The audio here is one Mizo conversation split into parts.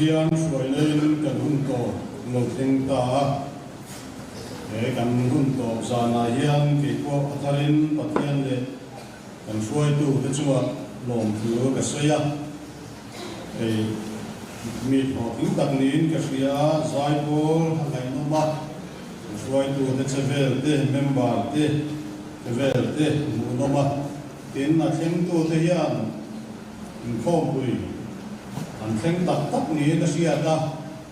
Pathian hruaina in kan hun tawp lo thleng ta a. He kan hun tawp zanah hian kei pawh a tharin Pathian leh kan hruaitu te chungah lawmthu ka sawi a. Hei mi hlawhtling tak niin ka hria a, zaipawl a ngaihnawm a, kan hruaitu te che vel te, member te che vel te hmuhnawm a, tin a thlengtu te hian Inkhawmpui an thleng tak tak niin a hriat a,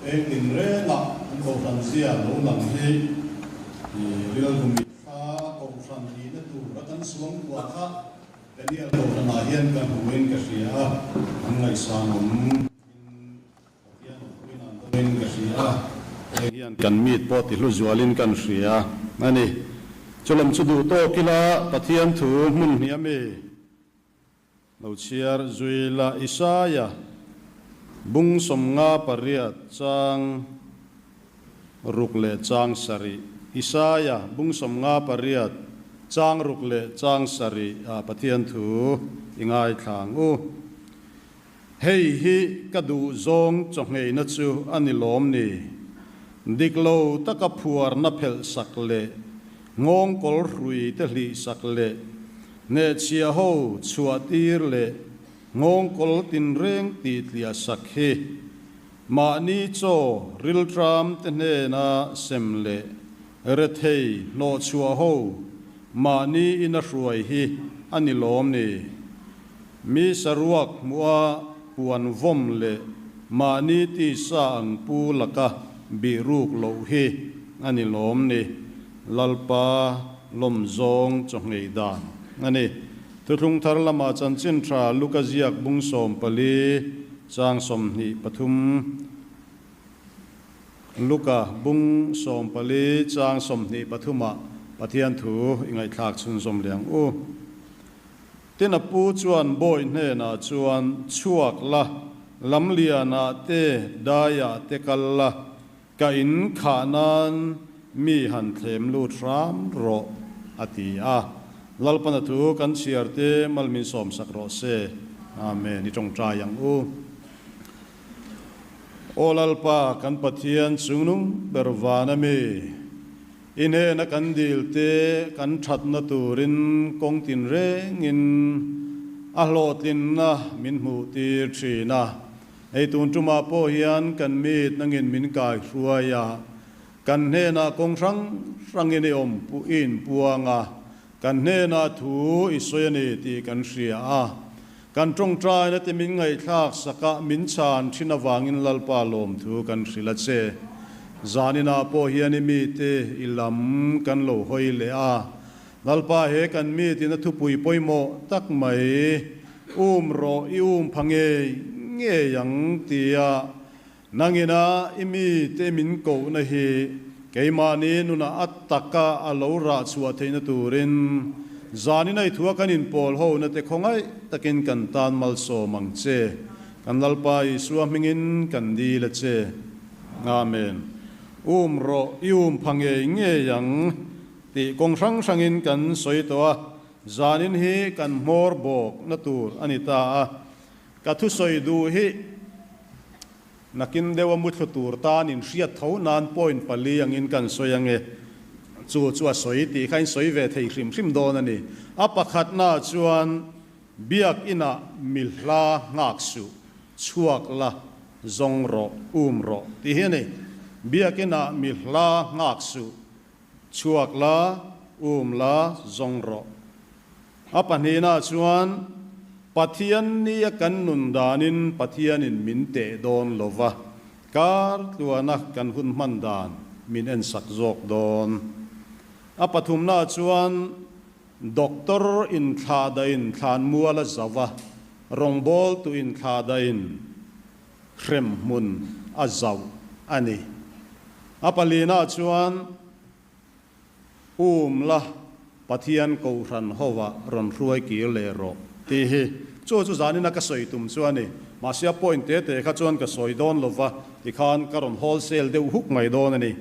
eng tinrengah an kohhran zia lo lang hi rilru mitthla kohhran nihna tur a kan suang kuah kha Peniel kohhranah hian ka hmuin ka hria a, an ngaihsanawm in Pathian awmpuiin an dawngin ka hria a, heng hian kan mit pawh ti hlu zualin kan hria a ni. Chulam chu duh tawk ila Pathian thu hmun hniam i. Lo chhiar zui la Isaia bung 58 chang ruk leh chang sarih Isaia bung 58 chang ruk leh chang sarih ah Pathian thu i ngaithla ang u. Hei hi ka duh zawng chawngheina chu a ni lawm ni? Dik lo taka phuarna phelh sak leh nghawngkawl hrui te hlih sak leh Hnehchhia ho chhuah tir leh nghawngkawl tinreng tih tliah sak hi mahni chaw riltram te hnena sem leh rethei hnawhchhuah ho mahni ina hruai hi a ni lawm ni? Mi saruak hmuha puan vawm leh mahni tisa ang pu laka bihruk loh hi a ni lawm ni? Lalpa lawm zawng chawhngei dan a ni. Thuthlung thar lamah chanchin tha Luka ziak bung 14 chang 23 Luka bung 14 chang 23 ah Pathian thu i ngaihthlak chhunzawm leh ang u. Tin a pu chuan bawi hnenah chuan chhuak la, lamlianah te daiah te kal la, Ka in khah nan mi han thlem lut hram rawh, a ti a. Lalpana thu kan chhiar te mal min sawmsak rawh se. Amen. I tawngtai ang u. Aw Lalpa, kan Pathian chungnung ber van a mi, i hnena kan dil te kan thatna turin kawng tinrengin a hlawhtlinna min hmuhtir thin a. Hei tun tumah pawh hian kan mit nangin min kai hruai a, kan hnenah kawng hrang hrangin i awm i inpuang a, kan hnenah thu i sawi a ni tih kan hria a. Kan tawngtaina te min ngaihthlak sakah min chhan thin avangin Lalpa lawmthu kan hrilh a che. Zaninah pawh hian i mite i lam kan lo hawi leh a. Lalpa he kan mitin a thupui pawimawh tak mai, Um rawh i um pha ngei ngei ang tia nangina i mite min kohna hi keimahni nunah a taka a lo rah chhuah theihna turin zanin a i thua kan inpawl hona te khawngaih takin kan tan malsawm ang che. Kan Lalpa Isua hmingin kan dil a che. Amen. Um rawh i um pha ngei ngei ang. Tih kawng hrang hrangin kan sawi tawh a, zanin hi kan hmawr bawkna tur a ni ta a. Ka thusawi duh hi nakin deuha muthlu tur tan inhriat tho nan point pali angin kan sawi ange. Chu chu a sawi tih kha in sawi ve thei hrim hrim dawn a ni. A pakhatnaah chuan Biakinah mi hla nghak suh, chhuak la, zawng rawh, um rawh tih hi a ni. Biakinah mi hla nghak suh, Chhuak la, um la, zawng rawh. A pahnihna chuan Pathian nia kan nun danin Pathianin min teh dawn lo va, kar tluana kan hun hman dan min ensak zawk dawn. A pathumna chuan Doctor inthlah dahin thlan mual a zau va, rawngbawltu inthlah dahin hremhmun a zauh a ni. A palina chuan um la Pathian Kohhran hovah rawn hruai kir leh rawh tih hi chu chu zanina ka sawi tum chu a ni. Mahse a point te te kha chuan ka sawi dawn lova tikhan ka rawn wholesale deuh huk mai dawn a ni.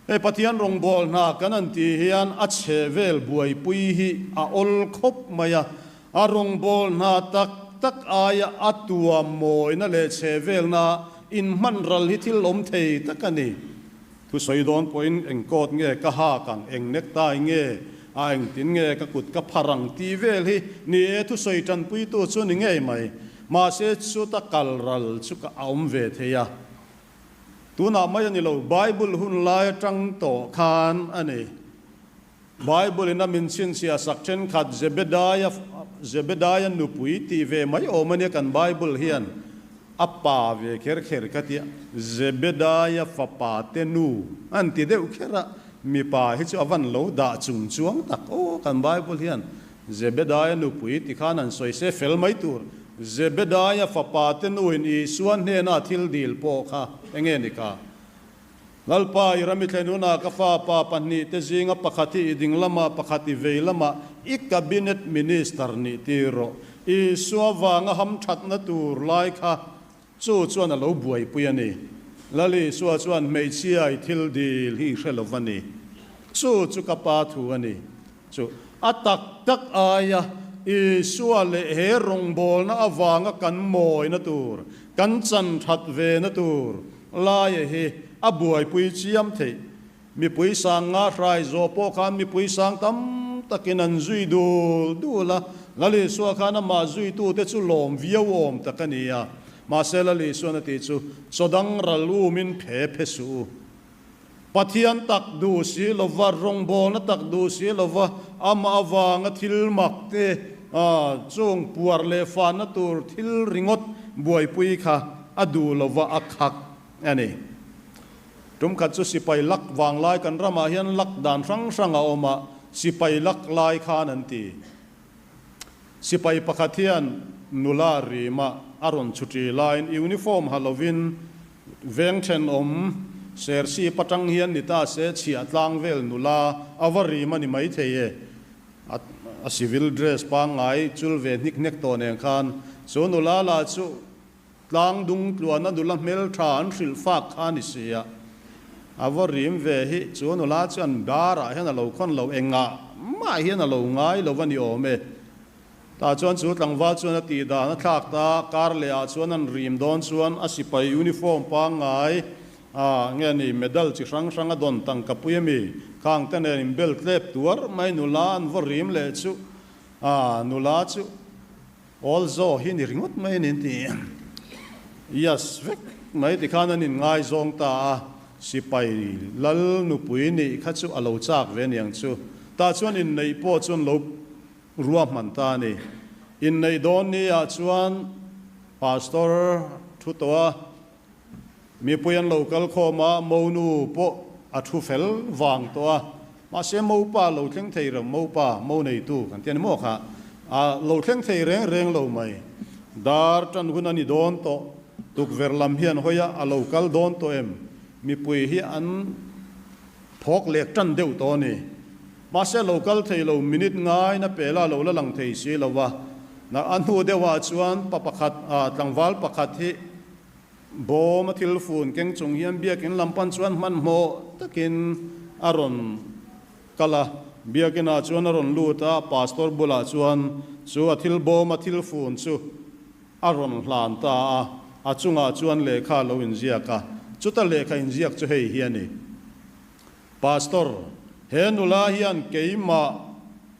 Hei Pathian rawngbâwl hna kan an tih hian a chhe vel buaipui hi a awl khawp mai a, a rawngbâwl hna tak tak aia a tuam mawina leh chhe velna inhman ral hi thil awm thei tak a ni. Thusawi dawn pawhin eng coat nge ka hak ang, eng necktie nge a engtin nge ka kut ka phar ang tih vel hi ni e, thusawi tanpuitu chu ni ngei mai. Mahse chuta kal ral chu ka awm ve thei a. Tunah mai a ni lo, Bible hun lai atang tawh khan a ni. Bible in a min chhinchhiah sak thenkhat Zebediah Zebediah nupui tih ve mai awm a nia kan Bible hian a pa ve kher kher ka tia Zebediah fapa te nu an ti deuh kher a mipa hi chu a van lo dah chung chuang tak aw kan Bible hian Zebediah nupui ti khan an sawi se fel mai tur Zebediah fapa te nu in Isua hnena thil dil pawh kha enge ni kha? Lalpa, i ram i thlen hunah ka fa pa pahnihte zinga pakhat hi i ding lamah, pakhat i vei lamah i cabinet minister nih tir rawh. Isua vanga hamthatna tur lai kha chu chuan a lo buaipui a ni. Lal Isua chuan hmeichhia i thil dil hi i hre lo va ni. Chu chu ka pa thu a ni. Chu a tak tak aia Isua leh he rawngbawlna avanga kan mawina tur, kan chan that vena tur laia hi a buaipui chiam theih. Mipui sang nga hrai zawh pawh khan mipui sang tam takin an zui dul dul a, Lal Isua khan amah zuitute chu lawm viau awm tak a ni a. Mahse Lal Isuan a tih chu, Chaw dang ral umin phe phe suh u. Pathian tak duh si lova, rawngbawlna tak duh si lova, amah avanga thil mak te, chung puar leh fahna tur thil ringawt buaipui kha a duh lova a khak a ni. Tum khat chu sipai lak vanglai kan ramah hian lak dan hrang hrang a awm a, sipai lak lai khan an ti. Sipai pakhat hian nula rimah a rawn chhuṭi laiin uniform ha lovin Veng thenawm Serchhip atang hian ni ta se chhiah tlang vel nula a va rim a ni maithei e. A civil dress pangngai chul ve hnik hnek tawh nen khan chu nula lah chu tlang dung tluana nula hmeltha an hrilh fak kha a ni si a. A va rim ve hi chu nula chuan bar ah hian a lo khawn lo engah mah hian a lo ngai lo a ni awm e. Tah chuan chu tlangval chuan a tih dan a thlak ta, kar leh ah chuan an rim dawn chuan a sipai uniform pangngai ah nge ni medal chi hrang hrang a dawn tangka pui ami khang te nen in bel tlep tuar mai nula an va rim leh chu ah nula chu awl zaw hi ni ringawt mai a ni an ti yes vek mai tikhan an in ngaizawng ta a sipai lal nupui nih kha chu a lo chak ve aniang chu tah chuan inneih pawh chuan lo Ruahman ta a ni. Inneih dawn ni ah chuan Pastor thu tawh a, mipui an lo kal khawm a, monu pawh a thu fel vang tawh a, mahse mopa lo thleng thei reng, mopa, mo neitu kan ti a ni maw kha, a lo thleng thei reng reng lo mai. Dar tan hun a ni dawn tawh, tukverh lam hian hawi a, a lo kal dawn tawh em? Mipui hi an phawk lek tan deuh tawh a ni. Mahse lo kal thei lo minute ngaina pela lo la lang thei si lo va. Na a hnu deuhah chuan pa pakhat ah tlangval pakhat hi bawm a thil fun keng chung hian biakin lam pan chuan hmanhmawh takin a rawn kal a. Biakin ah chuan a rawn lut a, pastor bulah chuan chu a thil bawm a thil fun chu a rawn hlan ta a, a chungah chuan lehkha a lo inziak a. Chuta lehkha inziak chu hei hi a ni. Pastor, he nula hian keimah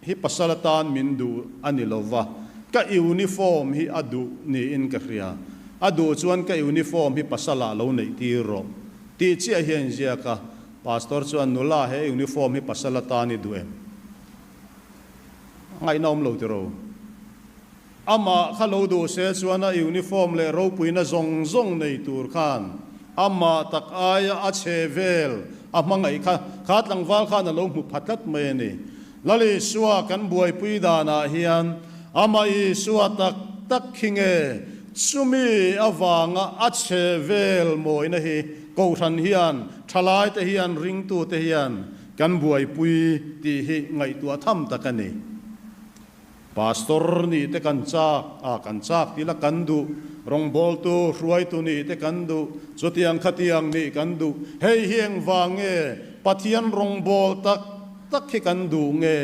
hi pasal atan min duh a ni lo va, ka uniform hi a duh niin ka hria. A duh chuan ka uniform hi pasalah lo neih tir rawh tih chiah hi a inziak a. Pastor chuan, Nula, he uniform hi pasal atan i duh em? A ngaihna awm lo tiro. Amah kha lo duh se chuan a uniform leh ropuina zawng zawng nei tur khan amah tak aia a chhe vel a hmangaih kha kha tlangval khan a lo hmu pha tlat mai a ni. Lal Isua kan buaipui danah hian amah Isua tak tak khi nge chumi avanga a chhe vel mawina hi Kohhran hian, thalaite hian, ringtute hian kan buaipui tih hi ngaihtuah tham tak a ni. Pastor nih te kan chak a, kan chak tih la kan duh, rawngbawltu, hruaitu nih te kan duh, chutiang khatiang nih kan duh. Hei hi engvang nge Pathian rawngbâwl tak tak hi kan duh nge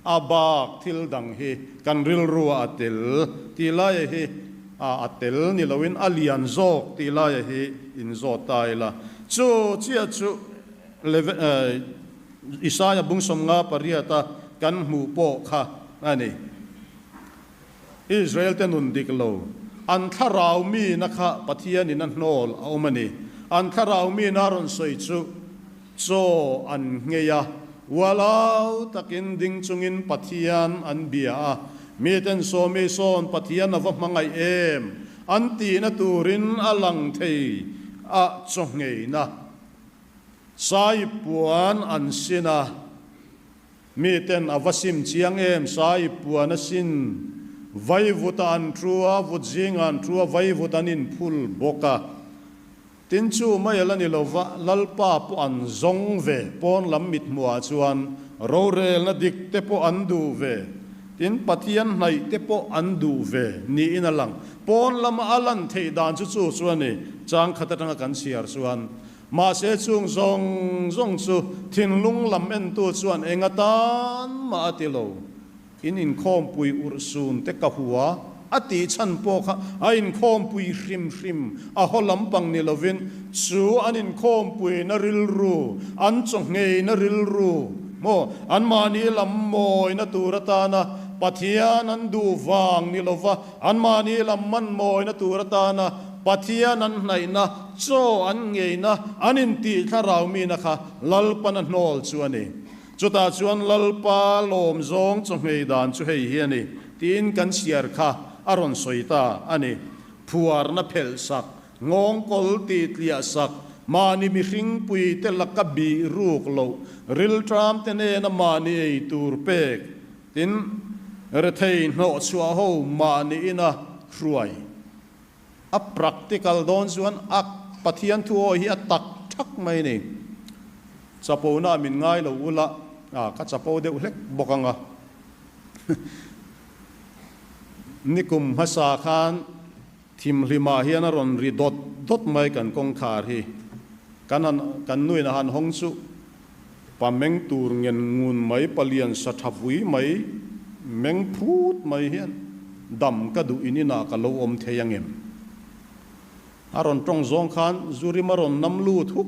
a bak thil dang hi kan rilruah a tel tih laia hi. A a tel ni loin a lian zawk tih laia hi inzawt ta ila. Chu chiah chu Isaia bung 58-a kan hmuh pawh kha a ni. Israel-te nun dik lo, an thlarau mina kha Pathianin a hnawl a awm a ni. An thlarau mina rawn sawi chu chaw an nghei a, ualau takin ding chungin Pathian an bia a, miten sawmi sawn Pathian a va hmangaih em an tihna turin a lang thei a chaw ngheina sai puan an sin a. Miten a va sim chiang em, sai puan a sin. Vaivut a an thu a, vut zingah an thu a, vaivut an inphul bawk a. Tin chu mai a la ni lo va, Lalpa pawh an zawng ve, pawn lam mithmuhah chuan rorelna dik te pawh an duh ve, tin Pathian hnaih te pawh an duh ve niin a lang. Pawn lama a lan theih dan chu chu chu a ni, chang khat atanga kan chhiar chuan. Mahse chung zawng zawng chu thinlung lam entu chuan eng atan mah a ti lo. In inkhawmpui urhsun te ka hua a tih chhan pawh kha a inkhawmpui hrim hrim a haw lampang ni lovin chu an inkhawmpuina rilru, an chawngheina rilru maw, anmahni lam mawina tur atana Pathian an duh vang ni lova anmahni lam man mawina tur atana Pathian an hnaihna, chaw an ngeina, an intih thlarau mina kha Lalpan a hnawl chu a ni. Chutah chuan Lalpa lawm zawng chawhmei dan chu hei hi a ni, tiin kan chhiar kha a rawn sawi ta a ni. Phuarna phelh sak, nghawngkawl tih tliah sak, mahni mihring puite laka bih ruk loh, rilṭam te nena mahni ei tur pek, tin, rethei hnawhchhuah ho mahni ina hruai. A practical dawn chuan a Pathian thu awi hi a tak thak mai ni. Chapona ah min ngai lo ula, a ka chapo deuh hlek bawk ang a. Nikum hmasa khan thimhlimah hian a rawn ri dawt dawt mai kan kawngkhar hi. Kan han kan nuin a han hawng chu pa meng tur ngen ngun mai, palian sa tha vui mai, meng phut mai hian dam ka duh in inah ka lo awm thei ang em? A rawn tawng zawng khan zu rim a rawn nam lut huk.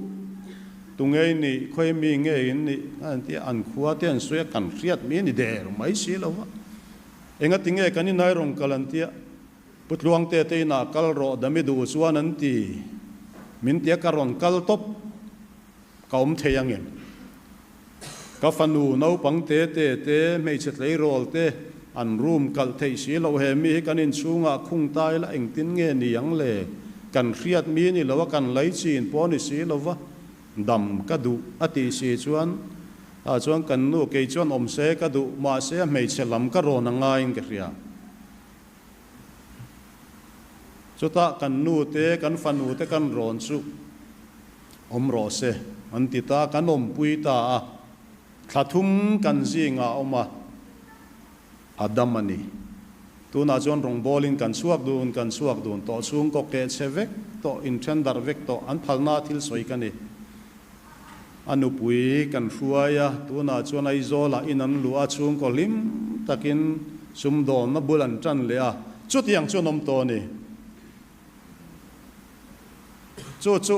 Tu ngei nih, khawi mi ngei in nih a an ti a, an khua te an sawi a, kan hriat mi a ni der mai si lo va. Engati nge kan inai rawn kal an ti a, Pu Tluangte te inah kal rawh dami duh chuan an ti, min ti a ka rawn kal tawp. Ka awm thei ang em? Ka fanu naupang te te te, hmeichhe tleirawl te an room kalh theih si loh he mi hi kan inchhungah khung ta ila engtin nge ni ang le? Kan hriat mi ni lo a, kan lei chin pawh ni si lo va, dam ka duh a tih si chuan ah chuan kan nu kei chuan awm se ka duh, mahse a hmeichhe lam ka rawn a ngaiin ka hria. Chutah kan nu te, kan fanu te kan rawn chu awm rawh se an ti ta, kan awmpui ta a, thla thum kan zingah a awm a, a dam a ni. Tunah chuan rawngbawlin kan chhuak dun, kan chhuak dun tawh chhungkaw keh chhe vek tawh, inthen darh vek tawh, an phalna thil sawi ka ni. A nupui kan hruai a, tunah chuan Aizawlah in an luh a, chhungkaw hlim takin sumdawnna bul an tan leh a, chutiang chu an awm tawh a ni. Chu chu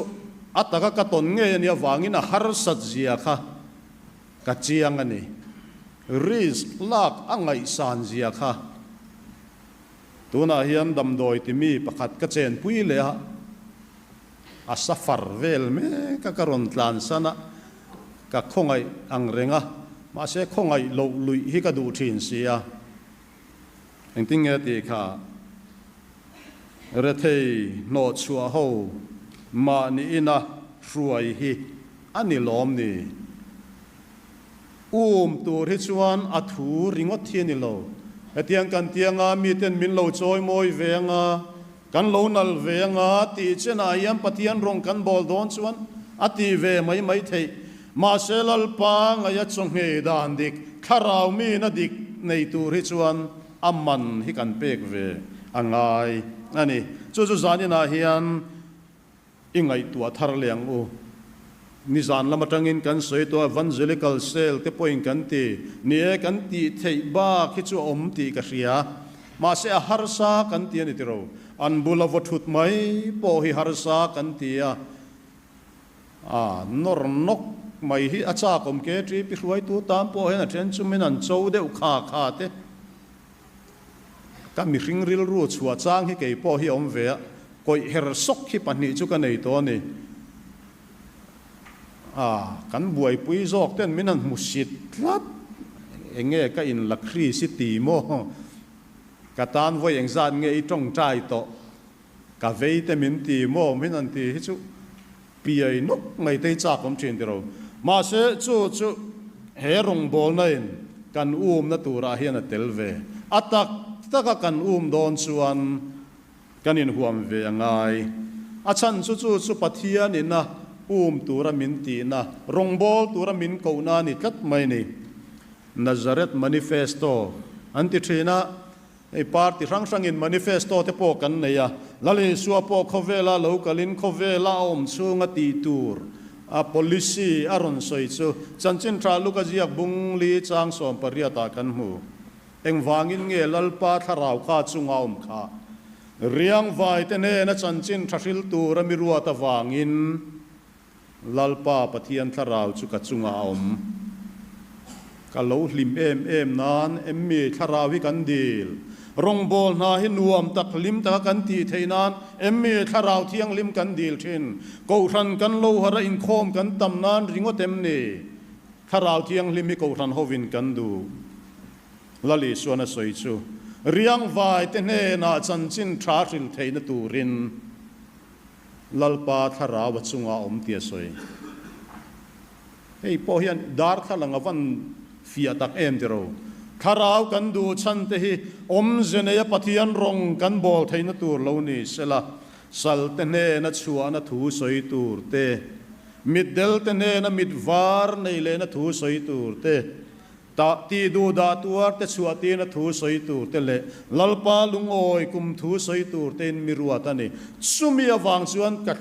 a taka ka tawn ngei a nih avangin a harsat zia kha ka chiang a ni. Risk lak a ngaihsan zia kha tunah hian damdawi timi pakhat ka chenpui leh a, A safar vel mek a ka rawn tlansan a, ka khawngaih ang reng a, mahse khawngaih loh luih hi ka duh thin si a. Engtin nge tih kha rethei hnawhchhuah ho mahni ina hruai hi a ni lawm ni? Um tur hi chuan a thu ringawt hi a ni lo. Hetiang kan tianga miten min lo chawimawi ve anga, Kan lo nal ve anga tih chenah hian Pathian rawng kan bawl dawn chuan a ti ve mai mai theih. Mahse Lalpa ngaia chawhngei dan dik, thlarau mina dik nei tur hi chuan a man hi kan pek ve a ngai a ni. Chu chu zaninah hian I ngaihtuah thar leh ang u. Nizan lam atangin kan sawi tawh a, Evangelical Cell te pawhin kan ti. Ni e, kan tih theih bak hi chu a awm tih ka hria. Mahse a harsa kan ti a ni tiro. An bula vaw thut mai pawh hi harsa kan ti a, a nawr nawk mai hi a chak awm ke ṭi pi hruaitu tan pawh hian a then chu min an cho deuh kha kha te. Ka mihring rilru chhuah chang hi kei pawh hi a awm ve a, kawih her sawk hi pahnih chu ka nei tawh a ni. A, kan buaipui zawk ten min han hmu sit tlat, enge ka in la Kris i ti maw? Ka tan vawi engzat nge i tawngtai tawh? Ka vei te min ti maw? Min han ti hi chu piai nawk mai te hi chak awm thin tiro. Mahse chu chu he rawngbawlna in kan umna turah hian a tel ve. A tak taka kan um dawn chuan kan inhuam ve a ngai. A chhan chu chu chu Pathian ina um tura min tihna, rawngbâwl tura min kohna a ni tlat mai ni. Nazareth Manifesto an ti thin a, hei party hrang hrangin manifesto te pawh kan nei a, Lal Isua pawh khawvela lo kalin khawvela a awm chhunga tih tur a policy a rawn sawi chu Chanchin Tha Luka ziak bung li chang 18 ah kan hmu. Engvangin nge Lalpa thlarau kha chunga awm kha? Riangvai te hnena chanchin tha hril tura mi ruat avangin Lalpa Pathian thlarau chu ka chungah a awm. Ka lo hlim em em nan emmi thlarau hi kan dil. Rawngbâwl hna hi nuam tak hlim taka kan tih theih nan emmi thlarau thianghlim kan dil thin. Kohhran kan lo harh a inkhawm kan tam nan ringawt em ni? Thlarau thianghlim hi kohhran hovin kan duh. Lal Isuan a sawi chu, Riangvai te hnenah chanchin tha hril theihna turin Lalpa thlarau a chunga awm tih a sawi. Hei pawh hian darthlalang a van fiah tak em ti ro. Thlarau kan duh chhan te hi awmze neia Pathian rawng kan bawl theihna tur lo ni sela, sal te hnena chhuahna thu sawi tur te, mitdel te hnena mit var nei lehna thu sawi tur te, Tah tih duh dah tuar te chhuah tirna thu sawi tur te leh Lalpa lungawi kum thu sawi tur tein mi ruat a ni. Chumi avang chuan ka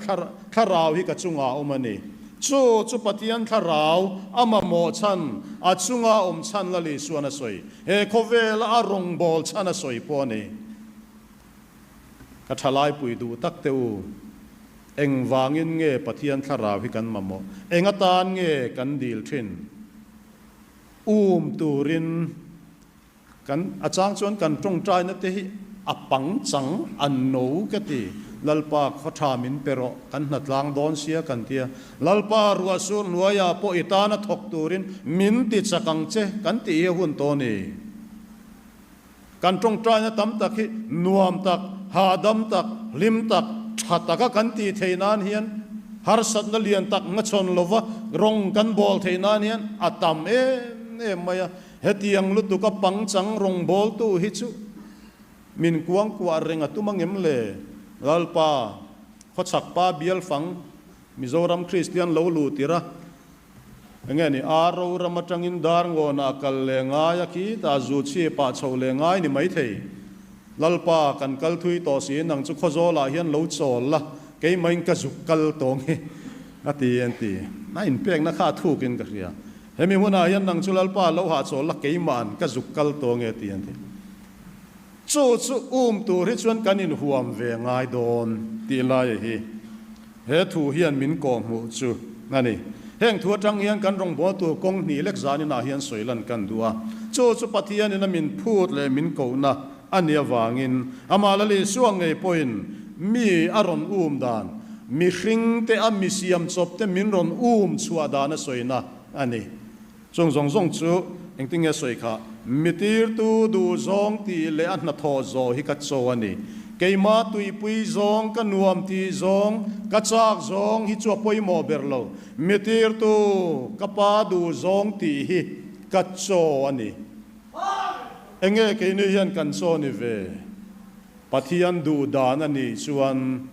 thlarau hi ka chungah a awm a ni. Chu chu Pathian thlarau a mamawh chhan, a chunga awm chhan Lal Isuan a sawi. He khawvela a rawngbâwl chhan a sawi pawh a ni. Ka thalaipui duh tak te u, engvangin nge Pathian thlarau hi kan mamawh? Eng atan nge kan dil thin? Um turin kan a chang chuan kan tawngtaina te hi a pang chang a no ka ti. Lalpa khaw tha min pe rawh, kan hna tlang dawn sia kan tia. Lalpa ruah sur hnuaiah pawh i tana thawk turin min ti chak ang che kan tih hi a hun tawh a ni. Kan tawngtaina tam tak hi nuam tak, hahdam tak, hlim tak, tha taka kan tih theih nan hian harsatna lian tak hmachhawn lova rawng kan bawl theih nan hian a tam em em mai a. Hetiang lutuka pangchang rawng bawltu hi chu min kuangkuah reng a tum angem le? Lalpa, khawchhak pa bialfang Mizoram Kristian lo luh tir a. Enge ni, ar ro ram atangin dar ngawnah kal leh ngai a khi ta zu chhi pah chho leh ngai ni maithei. Lalpa, kan kal thui tawh si, nang chu Khawzawlah hian lo chawl la, keimahin ka zuk kal tawh nge a ti an ti. A inpekna kha a thukin ka hria. Hemi hmunah hian nang chu Lalpa lo hah chawl la, keimahan ka zuk kal tawh nge a ti an ti. Chu chu um tur hi chuan kan inhuam ve ngai dawn tih laia hi he thu hian min kawhhmuh chu a ni. Heng thu atang hian kan rawngbâwl tur kawng hnih lek zan inah hian sawi lan kan duh a. Chu chu Pathianin a min phut leh min kohna a nih avangin amah Lal Isua ngei pawhin mi a rawn um dan, mihringte a mi siam chawpte min rawn um chhuah dan a sawina a ni. Chung zawng zawng chu engtin nge sawi kha? Mitirtu duh zawng tih leh a hnathawh zawh hi ka cho a ni. Keimah tuipui zawng, ka nuam tih zawng, ka chak zawng hi chu a pawimawh ber lo. Mitirtu ka pa duh zawng tih hi ka cho a ni. Enge keini hian kan cho ni ve? Pathian duh dan a nih chuan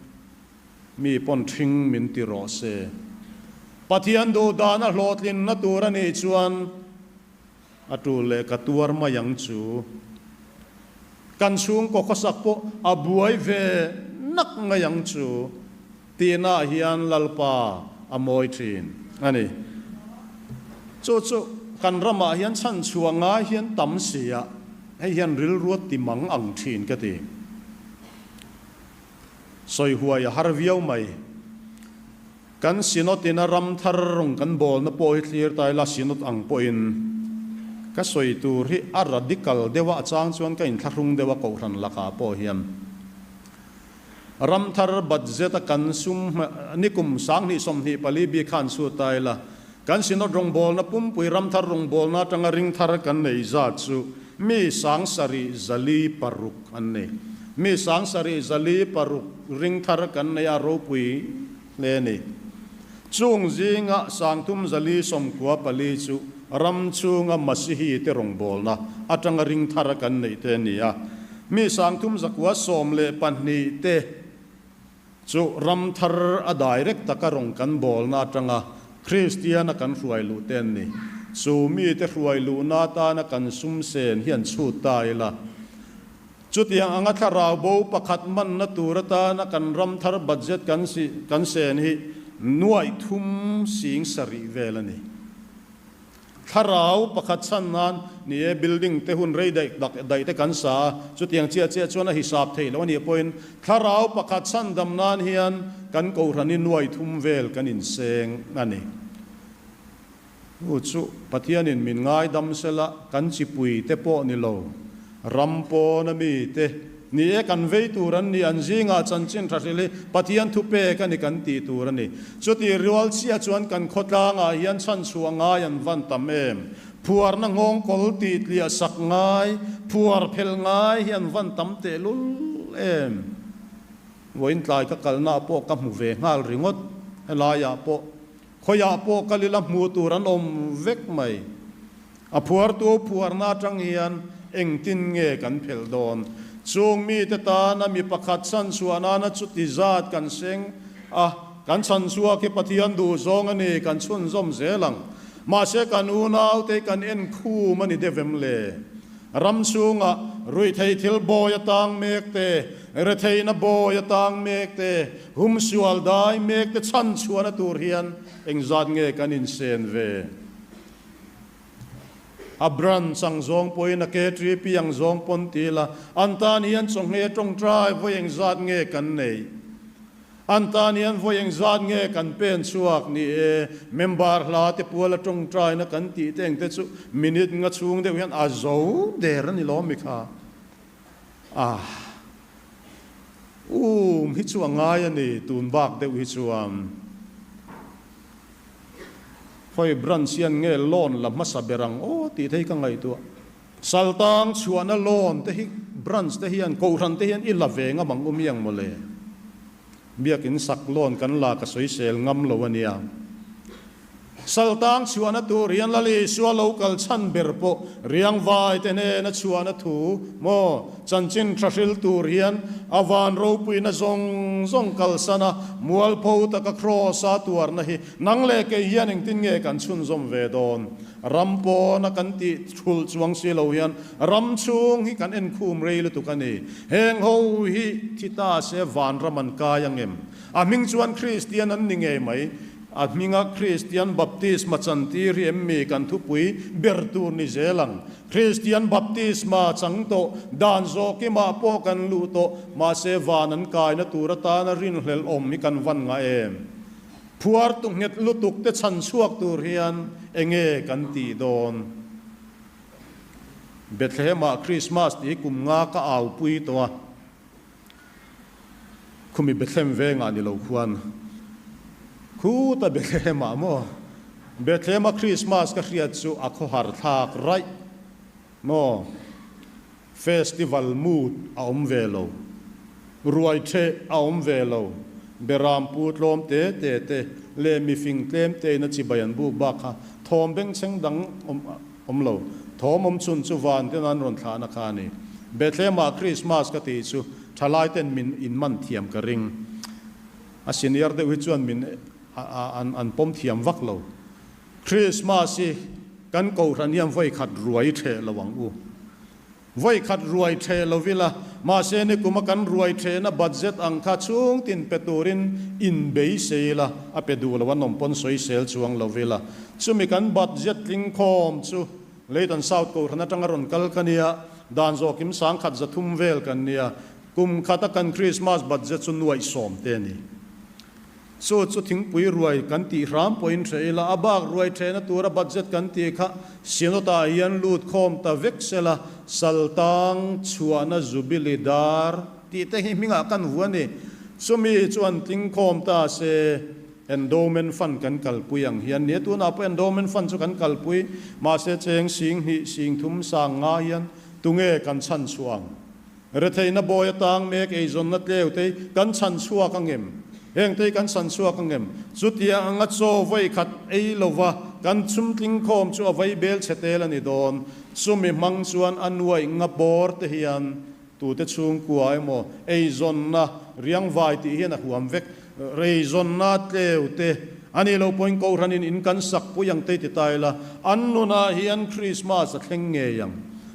Mi pawn ṭhing min ti rawh se. Pathian duh dan a hlawhtlinna tur a nih chuan a ṭul leh ka tuar mai ang chu. Kan chhungkaw khawsak pawh a buai ve nak mai ang chu tihnaah hian Lalpa a mawi ṭhin a ni. Chu chu kan ramah hian chhanchhuah ngai hian tam si a, hei hian rilruat ti mang ang ṭhin ka ti. Sawi huai a har viau mai. Kan Synod ina ram thar rawng kan bawlna pawh hi thlir ta ila Synod ang pawhin ka sawi tur hi a radical deuh a, a chang chuan ka inthlahrung deuh a kohhran lakah pawh hian. Ram thar budget a kan sum nikum 2024 bik khan chhut ta ila kan Synod rawngbawlna pumpui ram thar rawngbawlna atanga ring thar kan nei zat chu mi 7606 an ni. Mi 7606 ring thar kan nei a ropui hle a ni. Chung zinga 3494 chu ram chhunga Masihi te rawngbawlna atanga ring thar kan neih te a ni a. Mi 3912 te chu ram thar a direct taka rawng kan bawlna atanga Kristiana kan hruai luh te an ni. Chu mite hruai luhna atana kan sum sen hi an chhut ta ila. Chutiang anga thlarau bo pakhat manna tur atana kan ram thar budget kan kan sen hi nuaih thum sing sarih vel a ni. Thlarau pakhat chhan nan ni e, building te hun rei daih dak daih te kan sa a, chutiang chiah chiah chuan a hisap theih loh a nih pawhin thlarau pakhat chhan dam nan hian kan kohhran hi nuaih thum vel kan inseng a ni. Chu chu Pathianin min ngaidam sela kan chipui te pawh ni lo, ram pawna mi te ni e kan vei tur an ni, an zingah chanchin tha hrilh hi Pathian thu pek a ni kan tih tur a ni. Chuti rual chiah chuan kan khawtlangah hian chhanchhuah ngai an van tam em? Phuarna nghawng kawl tih tliah sak ngai, phuar phel ngai hi an van tam tehlul em? Vawiin tlai ka kalnaah pawh ka hmu ve nghal ringawt, helaiah pawh Khawiah pawh kal ila hmuh tur an awm vek mai. A phuartu phuarna atang hian engtin nge kan phelh dawn? Chung mite tana mi pakhat chhanchhuah nana chuti zat kan seng a, kan chhanchhuak hi Pathian duhzawng a ni, kan chhunzawm zel ang. Mahse kan unaute kan en khum a ni deuh em le? Ram chhungah ruihtheih thil bawi a tang mek te, retheihna bawi a tang mek te, Humsual dai mek te chhan chhuahna tur hian engzat nge kan insen ve? A branch ang zawng pawhin a KTP ang zawng pawn ti ila, an tan hian chawhmeh tawngtai vawi engzat nge kan neih? An tan hian vawi engzat nge kan pen chhuak? Ni e, member hla te puala tawngtaina kan tih te engte chu minute nga chhung deuh hian a zo der a ni lawm mi kha. Ah. Um hi chu a ngai a ni, tun bak deuh hi chuan. Khawi branch hian nge loan la hmasa ber ang aw tih te hi ka ngaihtuah. Saltang chhuahna loan te hi branch te hian, kohhran te hian i la ve ngam ang u miang mawle. Biakin sak loan kan la ka sawisel ngam lo a nia. Saltang chhuahna tur hian Lal Isua lo kal chhan ber pawh riangvai te hnena chhuahna thu maw chanchin tha hril tur hian a van ropuina zawng zawng kalsan a, mualpho taka Kraws-a tuarna hi nang leh kei hian engtin nge kan chhunzawm ve dawn? Ram pawna kan tih thulh chuang si lo hian ram chhung hi kan enkhum rei lutuk a ni. Heng ho hi thi ta se vanram an kai angem? A hming chuan Kristian an ni ngei mai. A hminga Kristian baptisma chantir hi em mi kan thupui ber tur ni zel ang. Kristian baptisma chang tawh, dan zawkimah pawh kan luh tawh, mahse van an kaina tur atana rinhlelh awm hi kan van ngah em? Phuar tu nghet lutuk te chhan chhuak tur hian enge kan tih dawn? Bethlehem-ah Krismas tih hi kum nga ka aupui tawh a. Khumi Bethlehem vengah ni lo khuan khuta Bethlehem ah maw? Bethlehem a Christmas ka hriat chu a khawhar thlak raih maw? Festival mood a awm ve lo, ruai theh a awm ve lo, beram pu tlawm te te te leh mifing tlem te in a chibai an buk bak kha thawm bengchheng dang awm Awm lo. Thawm awm chhun chu van ten an rawn thlahna kha a ni. Bethlehem-ah Krismas ka tih chu thalai ten min inman thiam ka ring. A senior deuh hi chuan min an pawm thiam vak lo. Krismas hi kan kohhran hian vawi khat ruai theh lo ang u. Vawi khat ruai theh lo ila, mahse nikuma kan ruai thehna budget ang kha chhung tin pe turin inbeisei ila, a pe duh lo an awm pawn sawisel chuang lo ila. Chumi kan budget tling khawm chu Leitan South Kohhran atanga rawn kal ka nia, dan zawhkim 1300 vel kan nia. Kum khata kan Krismas budget chu nuaih sawm te a ni. Chu chu thingpui ruai kan tih hram pawhin hre ila, a bak ruai thehna tura budget kan tih kha Synod-ah hian lut khawm ta vek sela, Saltang chhuahna Jubilee dar tih te hi hmingah kan vu a ni. Chumi chuan tling khawm ta se, Endowment Fund kan kalpui ang hian nia, tunah pawh Endowment Fund chu kan kalpui, mahse cheng sing hnih, sing thum, sang nga hian tunge kan chhan chhuah ang? Retheihna bawi atang mek eizawnna tleu te kan chhan chhuak ang em? Heng te hi kan chhan chhuak ang em? Chutia anga chaw vawi khat ei lova kan chhum tling khawm chu a vai bel chhe tel a ni dawn. Chumi hmang chuan a nuaih nga bawr te hian tute chhungkua emaw eizawnna riangvai tih hian a huam vek. Reizawnna tleu te a nih loh pawhin Kohhranin in kan sak pui ang te ti ta ila, an nunah hian Krismas a thleng ngei ang.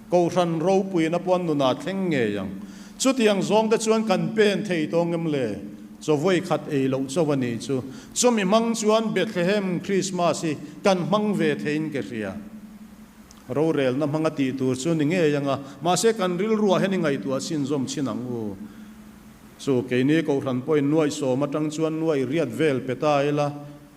Kohhran ropuina pawh an nunah a thleng ngei ang. Chutiang zawng te chuan kan pen thei tawng em le? Chawvawi khat ei loh chauh a nih chu. Chumi hmang chuan Bethlehem Krismas hi kan hmang ve theiin ka hria. Rorelna hmanga tih tur chu ni ngei ang a, mahse kan rilruah hian i ngaihtuah chhinzawm chhin ang u. Chu keini Kohhran pawhin nuaih sawm atang chuan nuaih riat vel pe ta ila,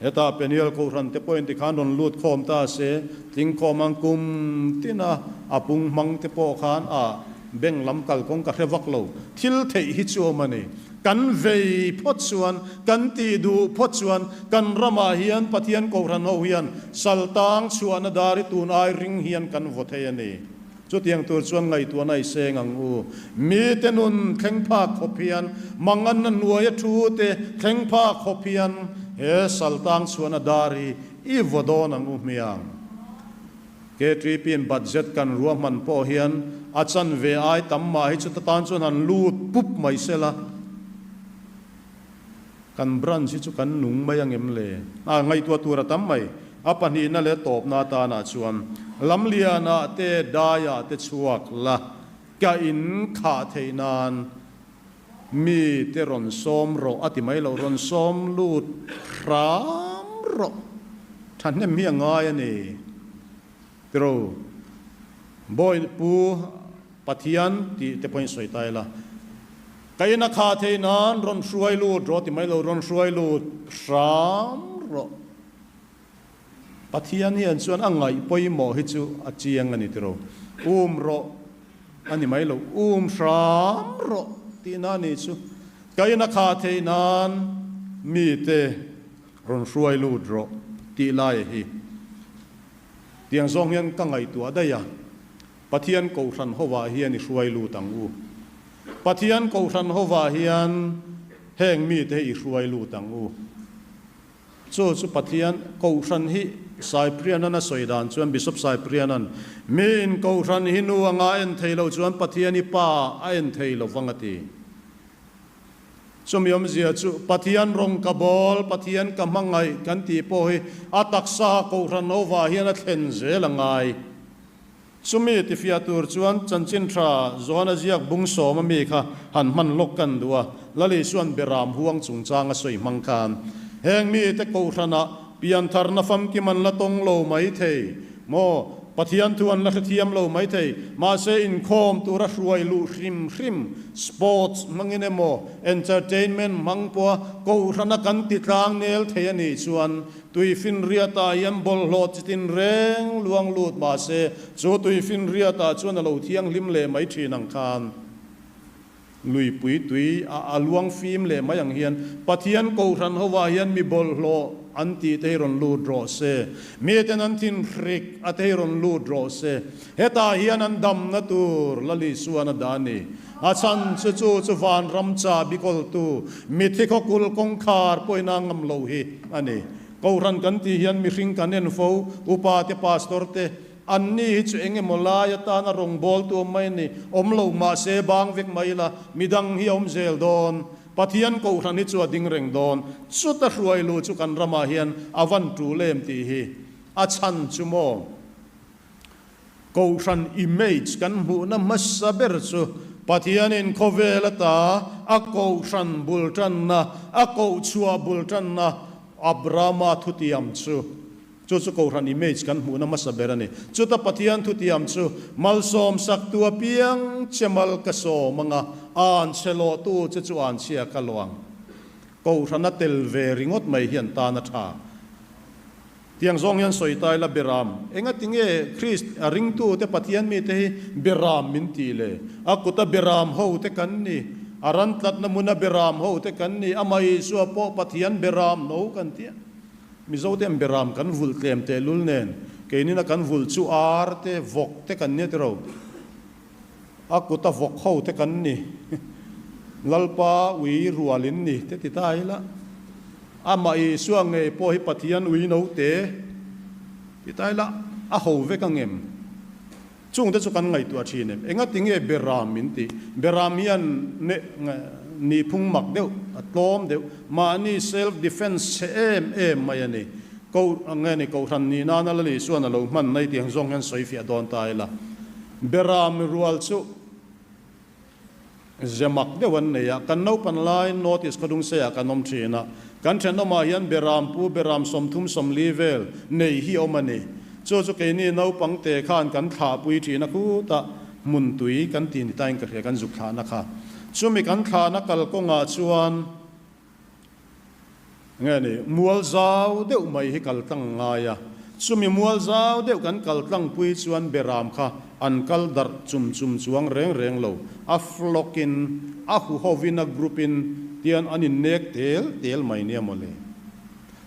hetah Peniel Kohhran te pawhin tikhan rawn lut khawm ta se, tling khawm ang kum tina a pung hmang te pawh khan a bank lam kalkawng ka hre vak lo. Thil theih hi chu awm a ni. Kan vei phawt chuan, kan tih duh phawt chuan kan ramah hian Pathian Kohhran ho hian saltang chhuahna dar hi tun ai ring hian kan vaw thei a ni. Chutiang tur chuan ngaihtuahna i seng ang u. Mite nun thleng phak khawp hian, manganna hnuaia thu te thleng phak khawp hian he saltang chhuahna dar hi i vaw dawn ang u hmiang. KTP-in budget kan ruahman pawh hian a chanve ai tam mah hi chuta tan chuan han lut pup mai sela. Kan branch hi chu kan nung mai angem le? A ngaihtuah tur a tam mai. A pahnihna leh tawpna atanah chuan Lamlianah te Daiah te chhuak la, ka in khah theih nan mi te rawn sawm rawh a ti mai lo, rawn sawm lut hram rawh. Thahnem hi a ngai a ni. Tiro, Bawi Pu Pathian tih te pawhin sawi ta ila, ka in a khah theih nan rawn hruai lut rawh ti mai lo, rawn hruai lut hram rawh. Pathian hian chuan a ngaih pawimawh hi chu a chiang a ni tiro, um rawh a ni mai lo, um hram rawh tihna a nih chu. Ka in a khah theih nan mite rawn hruai lut rawh tih lai hi. Tiang zawng hian ka ngaihtuah daih a, Pathian Kohhran hovah hian i hruai lut ang u. Pathian Kohhran hovah hian heng mite hi i hruai lut ang u. Chu chu Pathian Kohhran hi Cyprian-an a sawi dan chuan Bishop Cyprian-an, Miin Kohhran hi nu anga en thei lo chuan Pathian hi Pa a en thei lo vang a ti. Chumi awmzia chu Pathian rawng ka bawl, Pathian ka hmangaih kan tih pawh hi a taksa Kohhran Nova hian a thlen zel a ngai. Chumi tifiah tur chuan Chanchin Tha Johana ziak bung sawm ami kha han hman lawk kan duh a, Lal Isuan Beram huang chungchang a sawi hmang khan heng mite Kohhranah piantharna famkim an la tawng lo mai thei maw? Pathian thu an la hrethiam lo maithei, mahse inkhawm tura hruai luh hrim hrim, sports hmangin emaw entertainment hmang pawha kohhrana kan ti tlang nel thei a nih chuan tuifinriatah hian bawlhhlawh chitin reng luang lut mahse chu tuifinriatah chuan a lo thianghlim leh mai thin ang khan Luipui tui a a luang fim leh mai ang hian Pathian Kohhran hovah hian mi bawlhhlawh an tih te hi rawn lut rawh se. Miten an thin hrik a te hi rawn lut rawh se. Hetah hian an damna tur Lal Isuan a dah a ni. A chhan chu chu chu vanram chahbi kawltu mithi khawkul kawngkhar pawhin a ngam lo hi a ni. Kohhran kan tih hian mihring kan en fo, upa te, pastor te, Anni hi chu eng emaw lai atana rawngbawltu awm mai a ni. Awm lo mahse bang vek mai ila, midang hi a awm zel dawn. Pathian Kohhran hi chu a ding reng dawn. Chuta hruai lu chu kan ramah hian a van tul em tih hi a chhan chu maw? Kohhran image kan hmuhna hmasa ber chu Pathianin khawvel ata a Kohhran bul tanna, a kohchhuah bul tanna Abrahama thutiam chu. Chu chu Kohhran image kan hmuhna hmasa ber a ni. Chuta Pathian thutiam chu, Malsawm saktu apiang che mal ka sawm anga, an chhe lawhtu che chu an chhia ka lawh ang. Kohhrana tel ve ringawt mai hian tan a tha. Tiang zawng hian sawi ta ila Beram, engati nge Krist a ringtute Pathian mite hi Beram min tih le? A kuta Beram ho te kan ni, a ran tlatna hmuna Beram ho te kan ni, amah Isua pawh Pathian Beram no kan ti a. Mizo te Beram kan vulh tlem tehlul nen, keinina kan vulh chu ar te, vawk te kan nia tiro. A kuta vawk ho te kan ni. Lalpa ui rual in ni te ti ta ila. Amah Isua ngei pawh hi Pathian ui no te ti ta ila a ho vek ang em? Chung te chu kan ngaihtuah thin em? Engati nge Beram min tih? Beram hian ne nihphung mak deuh, a tlawm deuh, mahni self defence chhe em em mai a ni. Ko nge ni Kohhran nih nana Lal Isuan a lo hman mai tih ang zawng hian sawi fiah dawn ta ila. Beram rual chu ze mak deuh an nei a, kan naupan laiin North East Khawdungseiah kan awm thin a, kan thenawmah hian Beram pu Beram 30 40 vel nei hi awm a ni. Chu chu keini naupang te khan kan thlahpui thin a khutah hmun tui kan ti ni tain ka hria kan zuk thlahna kha. Chumi kan thlahna kalkawngah chuan Nge ni, mual zau deuh mai hi kal tlang ngai a, chumi mual zau deuh kan kal tlangpui chuan beram kha an kal darh chum chum chuang reng reng lo, a flock in, a huhovin, a group in tian an innek tel tel mai nia mawle.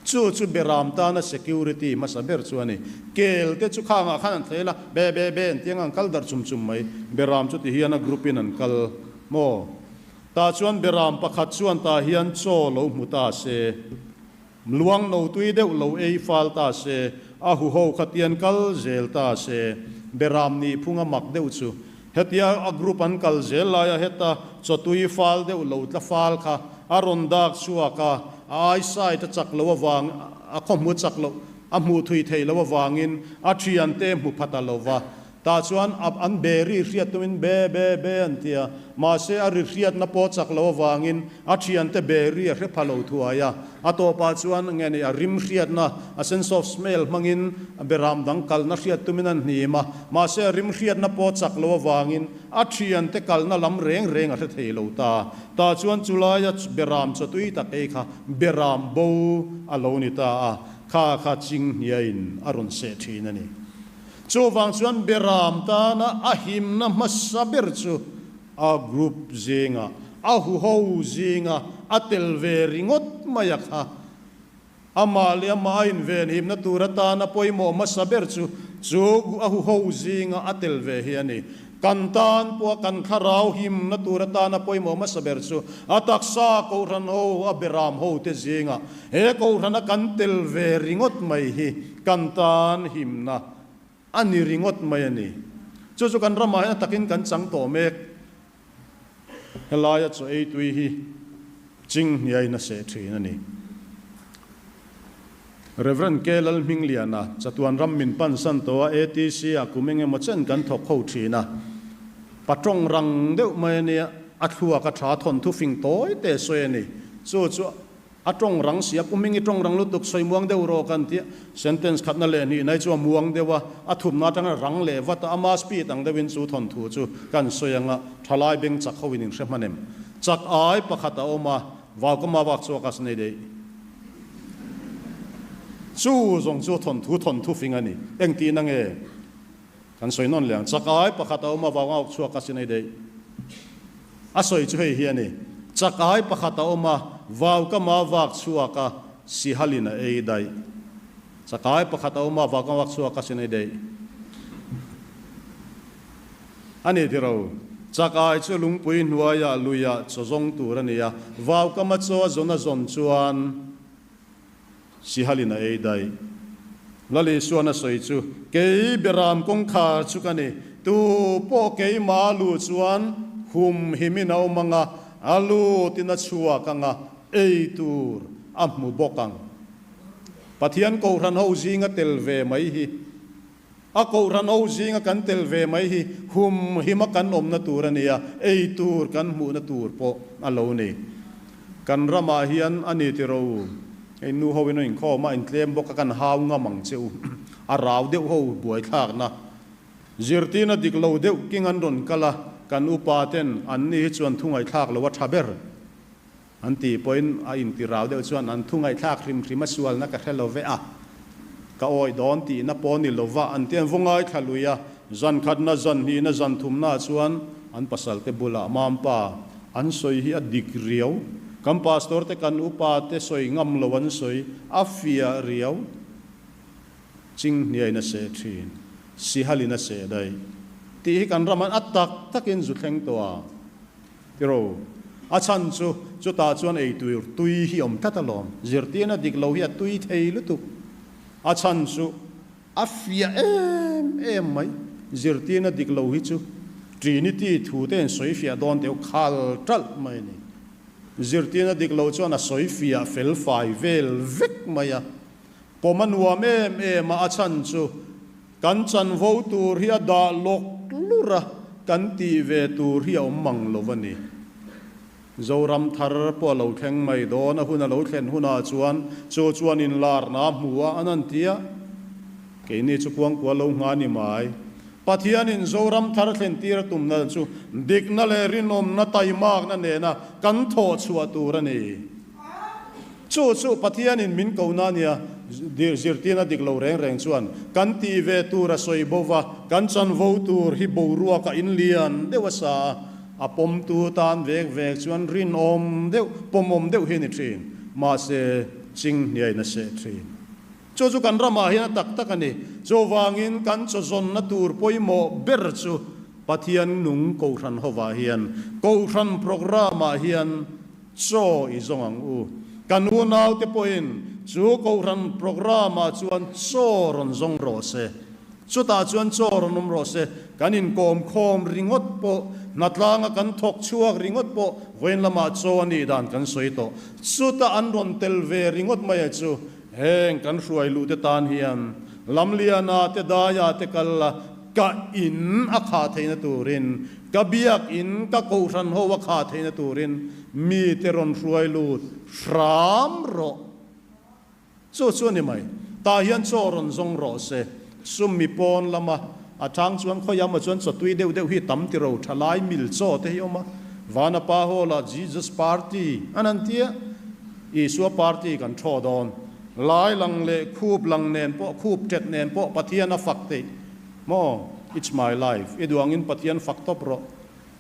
Chu chu beram tana security hmasa ber chu a ni. Kel te chu khangah khan an thlel a, be be be an tiang an kal darh chum chum mai, beram chu ti hian a group in an kal maw? Tah chuan beram pakhat chuan tah hian chaw lo hmu ta se, luang no tui deuh lo ei fal ta se, a huho kha tian kal zel ta se, beram nih phung a mak deuh chu. Hetia a group an kal zel laia heta chaw tui fal deuh lo tla fal kha a rawn dak chhuak a, a eyesight a chak loh avang, a khawhmu chak loh, a hmuh thui theih loh avangin a thiante hmu pha ta lo va. Tah chuan a an be ri hriat tumin be be be an ti a, mahse a ri hriatna pawh chak lo avangin a thiante be ri a hre pha lo thuai a. A tawpah chuan nge ni a rim hriatna, a sense of smell, hmangin beram dang kalna hriat tumin an hnim a, mahse a rim hriatna pawh chak lo avangin a thiante kalna lam reng reng a hre thei lo ta. Tah chuan chulaia beram chawtui tak ei kha beram bo a lo ni ta a, kha kha chinghniain a rawn seh thin a ni. Chuvang chuan Beram tana a himna hmasa ber chu a group zinga, a huho zinga a tel ve ringawt mai a kha. Amah leh amah a invenhimna tur atana pawimawh hmasa ber chu chu a huho zinga a tel ve hi a ni. Kan tan pawha kan thlarau himna tur atana pawimawh hmasa ber chu a taksa Kohhran ho, a Beram hote zinga he Kohhrana kan tel ve ringawt mai hi kan tan himna a ni ringawt mai a ni. Chu chu kan ramah hian a takin kan chang tawh mek. Helaia chaw ei tui hi ching hniaiin a seh thin a ni. Rev. K. Lalhmingliana, Chatuan ram min pansan tawh a, ATC ah kum eng emaw chen kan thawk ho thin a. Patawng rang deuh mai a nia, a thluak a tha thawnthu fing tawi te sawi a ni. Chu chu a tawng rang si a, pu Hmingi tawng rang lutuk sawi muang deuh rawh kan ti a, sentence khatna leh hnih nai chu a muang deuh a, a thupna atanga rang leh vat a, ama speed ang deuhin chu thawnthu chu kan sawi ang a, thalai beng chak ho in in hre hman em? Chak ai pakhat a awm a, Vaukama vak chu a kas nei daih. Chu zawng chu thawnthu thawnthu fing a ni. Engtihna nge kan sawi nawn leh ang? Chak ai pakhat a awm a, vau ngauh chhuak a sin ei daih. A sawi chu hei hi a ni. Chak ai pakhat a awm a, vau ka ma vak chhuak a, sihalin a ei daih. Chak ai pakhat a awm a, vau ka vak chhuak a, sin ei daih. A ni tiro, chak ai chu lungpui hnuaiah luiah chaw zawng tur a ni a, vau kama chaw a zawn a zawn chuan Sihalin a ei daih. Lali suan a sawi chu, Kei Beram kawngkhar chu ka ni, tu pawh keimah lu chuan hum himin a awm ang a, a lutin a chhuak ang a, ei tur a hmu bawk ang. Pathian Kohhran ho zinga tel ve mai hi. A Kohhran ho zinga kan tel ve mai hi hum hima kan awmna tur a ni a, ei tur kan hmuhna tur pawh a lo ni. Kan ramah hian a ni tiro. Hei nu ho in an inkhawm a, intlem bawk a kan hau ngam ang che u. A rau deuh ho buaithlakna. Zirtirna dik lo deuh king an rawn kal a, kan upa ten an ni hi chuan thu ngaihthlak lo a tha ber an tih pawhin a inti rau deuh chuan an thu ngaihthlak hrim hrim a sualna ka hre lo ve a, ka awih dawn tihna pawh ni lo va an ti an vaw ngaithla lui a, zan khatna zan hnihna zan thumnaah chuan an pasal te bulah mampa an sawi hi a dik riau, kan pastor te kan upa te sawi ngam lo an sawi a fiah riau. Chinghniain a seh thin, Sihalin a seh daih tih hi kan ramah a tak takin zu thleng tawh a tiro. A chhan chu chutah chuan ei tur tui hi awm tlat alawm. Zirtirna dik lo hi a tui thei lutuk. A chhan chu a fiah em em mai. Zirtirna dik lo hi chu Trinity thu te in sawi fiah dawn teu khal ṭalh mai a ni. Zirtirna dik lo chuan a sawi fiah fel fai vel vek mai a. Pawm a nuam em em a, a chhan chu kan chanvo tur hi a dah lawk lur a, kan tih ve tur hi a awm mang lo a ni. Zoram thar pawh a lo thleng mai dawn, a hun a lo thlen hunah chuan chu chuan inlarna a hmu a, an han ti a, keini chu kuangkuah lo ngha ni mai. Pathianin Zoram thar thlentir a tumna chu dikna leh rinawmna taimakna nena kan thawh chhuah tur a ni. Chu chu Pathianin min ko na nia, zirtirna dik lo reng reng chuan kan tih ve tur a sawi bo va, kan chanvo tur hi boruak a inlian deuh a sa a, a pawmtu tan vek vek chuan rinawm deuh, pawmawm deuh hi a ni thin. Mahse, chinghniain a seh thin. Chu chu kan ramah hian a tak tak a ni. Chuvangin kan chawzawnna tur pawimawh ber chu Pathian nung Kohhran hovah hian, Kohhran programme-ah hian, Chaw i zawng ang u. Kan unaute pawhin chu Kohhran programme-ah chuan chaw rawn zawng rawh se. Chutah chuan chaw rawn awm rawh se. Kan inkawm khawm ringawt pawh, hnatlanga kan thawk chhuak ringawt pawh vawiin lamah chaw a nih dan kan sawi tawh. Chuta an rawn tel ve ringawt mai a chu heng kan hruai luhte tan hian Lamliana te Daia te kal la ka in a khah theihna turin Ka biakin ka kohhran ho a khah theihna turin mite rawn hruai lut hram rawh. Chu chu a ni mai. Tah hian chaw rawn zawng rawh se. Sum mi pawn lama a chang chuan khawi amaw chuan chaw tui deuh deuh hi tam ti ro tha lai mil chaw te hi awm a. Vanapa Hall ah Jesus Party an han tia. Isua Party kan thaw dawn. Lai lang leh khup lang nen pawh khup tet nen pawh Pathian a fak theih. Maw? It's my life. I duh angin Pathian fak tawp rawh.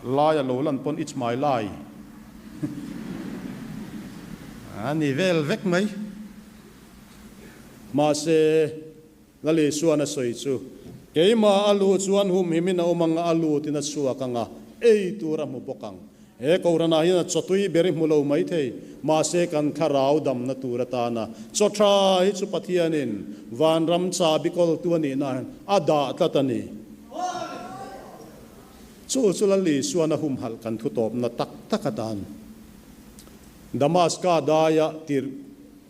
Lai a lo lan pawn it's my lai. A ni vel vek mai. Mahse, Lal Isuan a sawi chu, Keimah a lu chuan humhimin a awm ang a, a lutin a chhuak ang a, ei tur a hmu bawk ang. He Kohhranah hian a chawtui ber i hmu lo maithei, mahse kan thlarau damna tur atana chaw tha hi chu Pathianin vanram chahbi kawltu a nihna hian a dah tlat a ni. Chu chu Lal Isuan a humhalh kan thutawpna tak tak atan Damaska daia tirh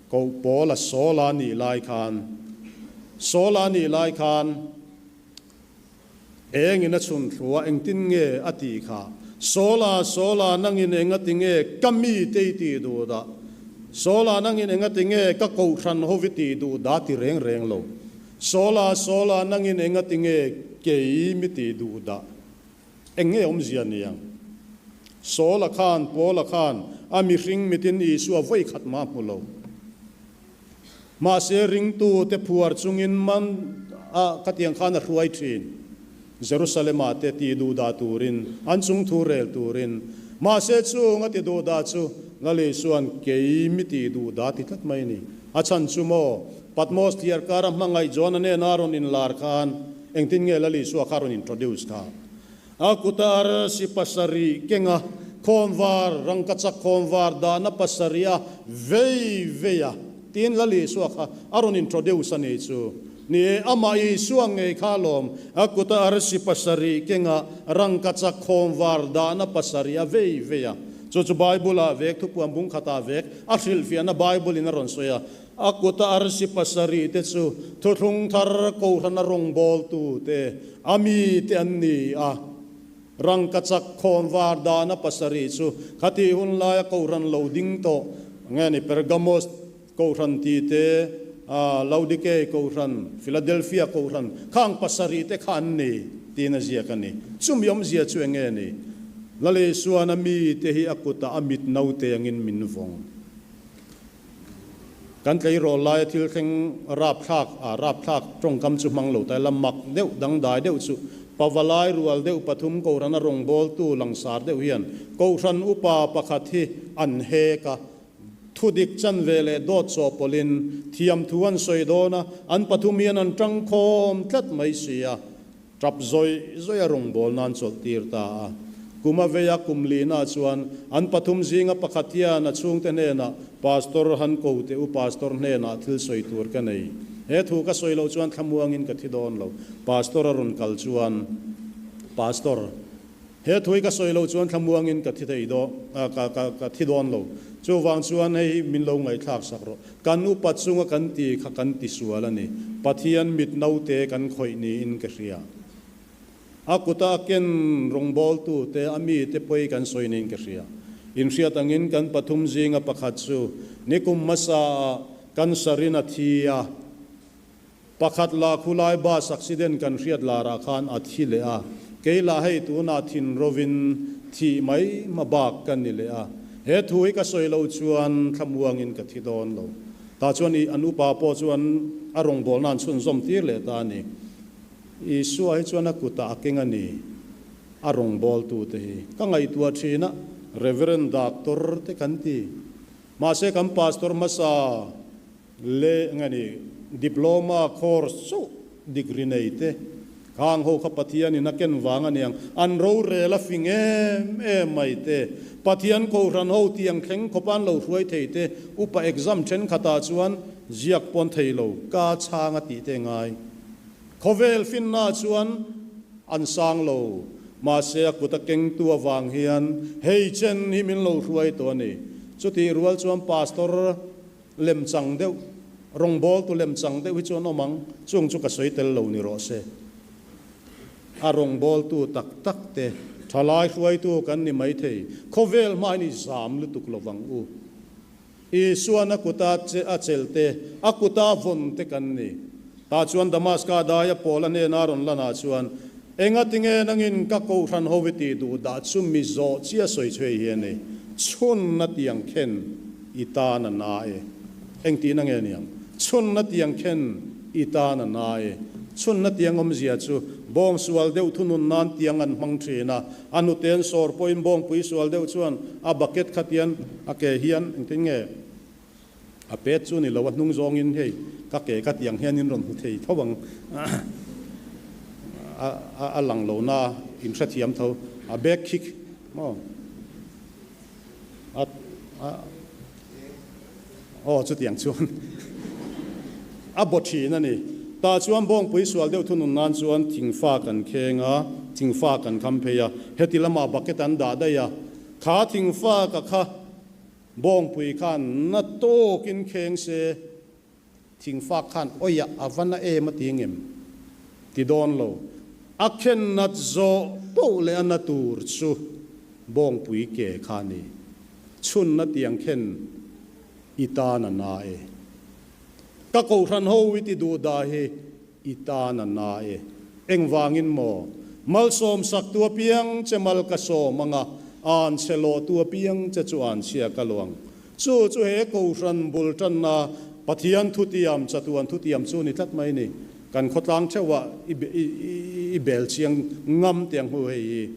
koh pawl a Saul-a nih lai khan Saul-a nih lai khan, Engin a chhun thlu a, engtin nge a tih kha? Sawla, Sawla, nangin engati nge ka mite i tih duh dah? Sawla, nangin engati nge ka kohhran ho i tih duh dah ti reng reng lo? Sawla, Sawla, nangin engati nge kei mi tih duh dah? Eng nge awmzia ni ang? Sawla khan, Paula khan a mihring mitin Isua vawi khat mah hmu lo. Mahse, ringtute phuar chungin man a khatiang khan a hruai thin. Jerusalem-ah te ti duhdah turin, an chung thu rel turin. Mahse, chung a ti duhdah chu Lal Isua'n kei mi ti duhdah ti tlat mai a ni. A chhan chu maw, Patmos thliarkar a hmangaih John-a nena rawn inlar khan engtin nge Lal Isua kha rawn introduce kha? A kuta arsi pasarih kenga khawnvar, rangkachak khawnvar dahna pasarih a vei vei a, tiin Lal Isua kha a rawn introduce a ni chu. Ni e, amah Isua ngei kha alawm, a kuta arsi pasarih kenga rangkachak khawnvar dahna pasarih a vei vei a. Chu chu Bible-ah vek, thupuan bung khatah vek, a hrilhfiahna Bible-in a rawn sawi a. A kuta arsi pasarih te chu thuthlung thar Kohhrana rawngbawltu te, a mi te an ni a. Rangkachak khawnvar dahna pasarih chu khatih hun laia Kohhran lo ding tawh nge ni Pergamos Kohhran tih te, Laodikei Kohhran, Philadelphia Kohhran, khang pasarih te kha an ni tiin a ziak a ni. Chumi awmzia chu eng nge ni? Lal Isuan a mite hi a kutah a mit naute angin min vawng. Kan tleirawl laia thil thleng rapthlak, a rapthlak tawngkam chu hmang lo ta ila, mak deuh, dangdai deuh chu pavalai rual deuh pathum Kohhrana rawngbawltu langsar deuh hian Kohhran upa pakhat hi an hek a, Thudik chanve leh dawt chawhpawlhin thiamthu an sawi dawn a, an pathum hian an tangkhawm tlat mai si a, tap zawih zawih a rawngbâwl nan chawlhtir ta a. Kum a vei a, kum lina chuan an pathum zinga pakhat hian a chhungte hnenah, Pastor han ko teh u, Pastor hnenah thil sawi tur ka nei. He thu ka sawi loh chuan thlamuangin ka thi dawn lo. Pastor a rawn kal chuan, Pastor, He thui ka sawi loh chuan thlamuangin ka thi thei daw, ka, ka, ka thi dawn lo. Chuvang chuan hei hi min lo ngaihthlak sak rawh. Kan upa chunga kan ti kha kan ti sual a ni. Pathian mit naute kan khawih niin ka hria. A kuta a ken rawngbawltute, a mite pawi kan sawi niin ka hria. Inhriat angin kan pathum zinga pakhat chu nikum hmasaah cancer-in a thi a. Pakhat lah khulai bus accident kan hriat larah khan a thi leh a, kei lah hei tunah thin rovin thih mai hma bak ka ni leh a, he thu hi ka sawi loh chuan thlamuangin ka thi dawn lo. Tah chuan i an upa pawh chuan a rawngbawlna an chhunzawm tir leh ta a ni. Isua hi chuan a kutah a keng a ni, a rawngbawltute hi. Ka ngaihtuah thin a, Reverend Doctor te kan ti. Mahse kan pastor hmasa Le nge ni, diploma course chauh degree nei te, khang ho kha Pathian in a ken vang a niang, an rorel a fing em em mai te, Pathian kohhran ho tiang thleng khawpa an lo hruai thei te, upa exam thenkhatah chuan ziak pawn thei lo, ka chhang a tih te ngai. Khawvel finna chuan an sang lo, mahse a kut a kengtu avang hian hei chen hi min lo hruai tawh a ni. Chutih rual chuan Pastor Lemchang deuh, rawngbawltu lemchang deuh hi chu an awm ang, chung chu ka sawi tel lo ni rawh se. A rawngbawltu tak tak te, thalai hruaitu kan ni maithei, khawvel hmain i zam lutuk lo vang u. Isuan a kuta che a chelh te, a kuta vawn te kan ni. Tah chuan Damaska daia Paula hnena rawn lanah chuan, Engatinge nangin ka kohhran ho i tih duh dah chu mi zawh chia sawi chhuai hi a ni. Chhunna tiang khen i tan a na e. Engtihna nge niang? Chhunna tiang khen i tan a na e. Chhunna tiang awmzia chu bawng sual deuh thunun nan tiang an hmang thin a, a hnute an sawr pawhin bawngpui sual deuh chuan a bucket kha tian a ke hian engtin nge A pet chu ni lo, a hnung zawngin hei ka ke ka tiang hian in rawn hmu thei tho ang, a lang lo na in hrethiam tho, a back kick maw a aw chutiang chuan a baw thin a ni. Tah chuan bawngpui sual deuh thunun nan chuan thingfa kan kheng a, thingfa kan kham phei a, heti lamah bucket an dah daih a, kha thingfa ka kha Bawngpui khan na tawkin kheng se, thingfak khan awiah a va na em a ti ngem? Ti dawn lo. A khen nat zawh poh leh a na tur chu bawngpui ke kha a ni. Chhun na tiang khen i tan a na e. Ka kohhran ho i ti duh dah hi i tan a na e. Engvangin maw? Malsawm sak tu apiang che mal ka sawm anga, an chhe lawh tu apiang che chu an chhia ka luang. Chu chu he Kohhran bul tanna Pathian thutiam, chatuan thutiam chu ni tlat mai ni. Kan khawtlang theuhah i i bel chiang ngam tiang hu hei hi.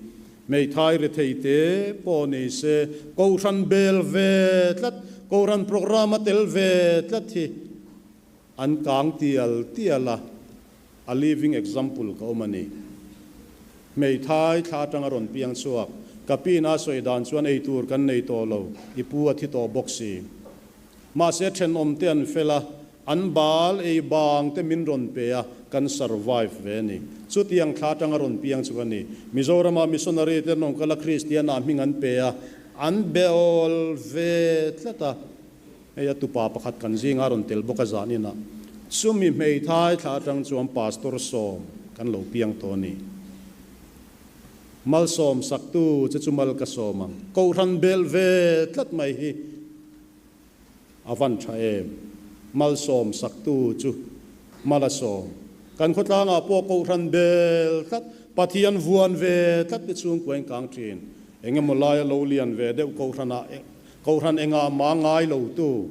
Hmeithai rethei te pawh ni se, Kohhran bel ve tlat, Kohhran programme a tel ve tlat hi An kang tial tial a, a living example ka awm a ni. Hmeithai thla atanga rawn piang chhuak, ka pin a sawi dan chuan ei tur kan nei tawh lo, i pu a thi tawh bawk si. Mahse thenawm te an fel a, an bal ei bang te min rawn pe a, kan survive ve a ni. Chutiang thla atanga rawn piang chu ka ni. Mizorama missionary te rawn kal a Kristian ah hming an pe a, an beawl ve tlat a. Hei a tupa pakhat kan zinga rawn tel bawk a zan inah chumi hmeithai thla atang chuan Pastor sawm kan lo piang tawh a ni. Malsawm saktu che chu mal ka sawm ang. Kohhran belh ve tlat mai hi a van tha em. Malsawm saktu chu mal a sawm. Kan khawtlangah pawh Kohhran bel tlat, Pathian vuan ve tlat te chhungkua in kang thin. Engemaw laia lo lian ve deuh Kohhranah Kohhran engah mah ngai lo tu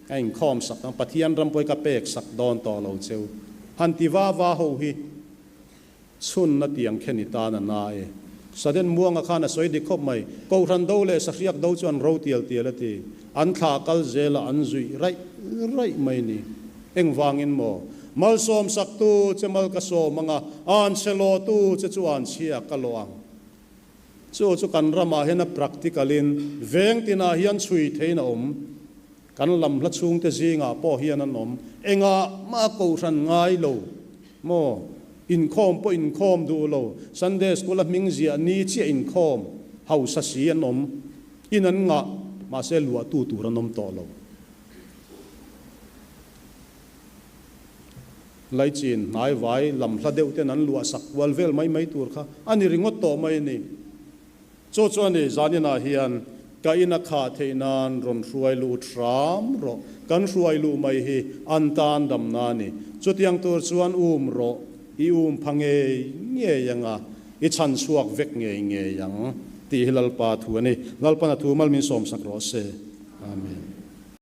a inkhawm sak ang, Pathian ram pawh hi ka pek sak dawn tawh lo cheu. Han ti va va ho hi chhunna tiang khen i tan a na e. Saden Muanga khan a sawi dik khawp mai, Kohhran do leh sahriak do chu an ro tial tial a ti. An thla kal zela an zuih raih raih mai ni. Engvangin maw? Malsawm saktu che mal ka sawm anga, an chhe lawtu che chu an chhia ka lawh ang. Chu chu kan ramah hian a practical in veng tinah hian chhui theiin a awm. Kan lam hla chhungte zingah pawh hian an awm. Engah mah kohhran ngai lo maw? Inkhawm pawh inkhawm duh lo. Sunday school a hming ziah ni chiah inkhawm hausa si an awm. In an ngah, mahse luahtu tur an awm tawh lo. Laichin hnaivai lam hla deuh ten an luah sak kual vel mai mai tur kha a ni ringawt tawh mai a ni. Chu chu a ni, zaninah hian ka in a khah theih nan rawn hruai lut hram rawh, kan hruai luh mai hi an tan damna a ni. Chutiang tur chuan um rawh, i um pha ngei ngei ang a, i chhan chhuak vek ngei ngei ang tih hi Lalpa thu a ni. Lalpan a thu mal min sawmsak rawh se. Amen.